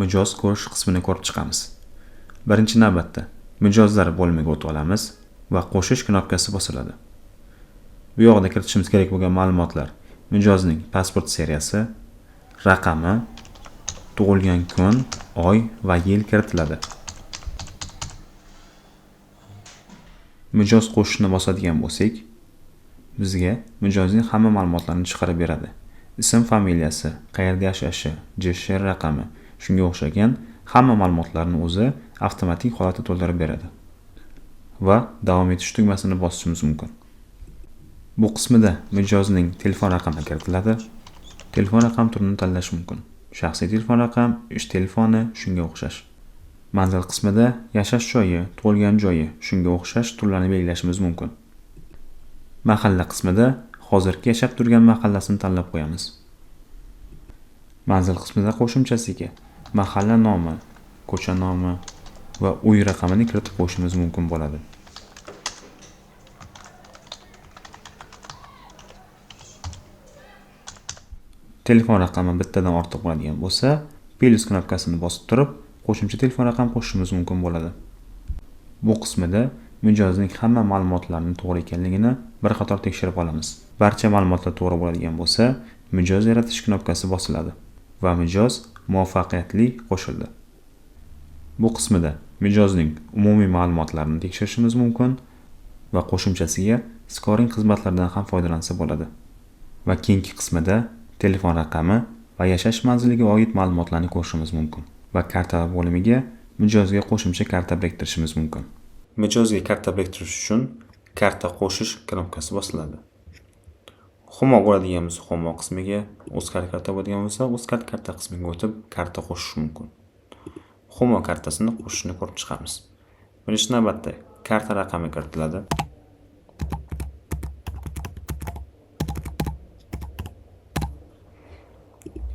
Mijoz ko'rish qismini ko'rib chiqamiz. Birinchi navbatda mijozlar bo'limiga o'tib olamiz va qo'shish knopkasi bosiladi. Bu yoqda kiritishimiz kerak bo'lgan ma'lumotlar: mijozning pasport seriyasi, raqami, tug'ilgan kun, oy va yil kiritiladi. Mijoz qo'shishni bosadigan bo'lsak, bizga mijozning hamma ma'lumotlarini chiqarib beradi. Ism, familiyasi, qayerda yashashi, JSH raqami, shunga o'xshagan hamma ma'lumotlarni o'zi avtomatik holatda to'ldirib beradi. Va davom etish tugmasini bosishimiz mumkin. Bu qismida mijozning telefon raqami kiritiladi. Telefon raqam turini tanlash mumkin. Shaxsiy telefon raqam, ish telefoni, shunga o'xshash. Manzil qismida yashash joyi, tug'ilgan joyi, shunga o'xshash turlarni belgilashimiz mumkin. Mahalla qismida hozirgi yashab turgan mahallasini tanlab qo'yamiz. Manzil qismida qo'shimchasiga mahalla nomi, ko'cha nomi va uy raqamini kiritib qo'yishimiz mumkin bo'ladi. Telefon raqami bittadan ortiq bo'ladigan bo'lsa, plus knopkasini bosib turib, qo'shimcha telefon raqam qo'shishimiz mumkin bo'ladi. Bu qismida mijozning hamma ma'lumotlarini to'g'ri ekanligini bir qator tekshirib olamiz. Barcha ma'lumotlar to'g'ri bo'ladigan bo'lsa, mijoz yaratish knopkasi bosiladi va mijoz muvaffaqiyatli qo'shildi. Bu qismida mijozning umumiy ma'lumotlarini tekshirishimiz mumkin va qo'shimchasiga skoring xizmatlaridan ham foydalansa bo'ladi. Va keyingi qismida telefon raqami va yashash manziliga oid ma'lumotlarni ko'rishimiz mumkin va kartalar bo'limiga mijozga qo'shimcha karta biriktirishimiz mumkin. Mijozga karta biriktirish uchun karta qo'shish knopkasi bosiladi. Humo bo'ladigan bo'lsa, Humo qismiga, Uzcard karta bo'ladigan bo'lsa, Uzcard karta qismiga o'tib karta qo'shish mumkin. Humo kartasini qo'shishni ko'rib chiqamiz. Birinchi navbatda karta raqami kiritiladi.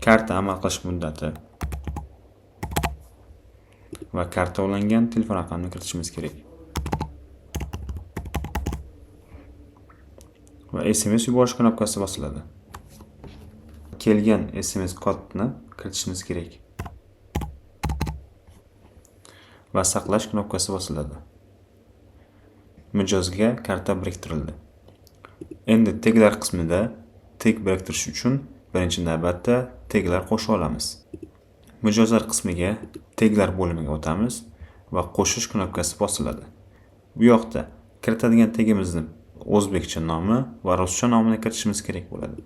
Karta amal qilish muddati va karta ulangan telefon raqamini kiritishimiz kerak. Va SMS yuborish knopkasi bosiladi. Kelgan SMS kodni kiritishimiz kerak. Va saqlash knopkasi bosiladi. Mijozga karta biriktirildi. Endi teglar qismida teg biriktirish uchun birinchi navbatda teglar qo'shib olamiz. Mijozlar qismiga teglar bo'limiga o'tamiz va qo'shish knopkasi bosiladi. Bu yoqda kiritadigan tegimizni o'zbekcha nomi va ruscha nomini kiritishimiz kerak bo'ladi.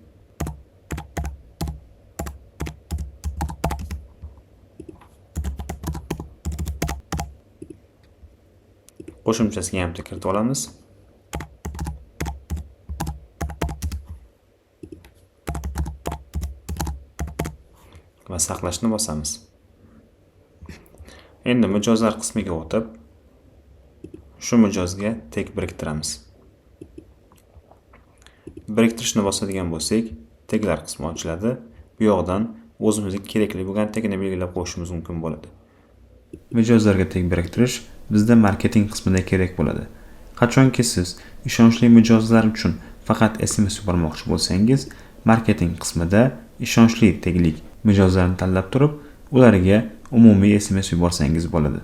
Qo'shimchasiga ham kiritib olamiz. Va saqlashni bosamiz. Endi mijozlar qismiga o'tib, shu mijozga teg biriktiramiz. Biriktirishni bosadigan bo'lsak, teglar qismi ochiladi. Bu yoqdan o'zimizga kerakli bo'lgan tegni belgilab qo'yishimiz mumkin bo'ladi. Mijozlarga teg biriktirish bizda marketing qismida kerak bo'ladi. Qachonki siz ishonchli mijozlar uchun faqat SMS yubormoqchi bo'lsangiz, marketing qismida ishonchli teglik mijozlarni tanlab turib, ularga umumiy SMS yuborsangiz bo'ladi.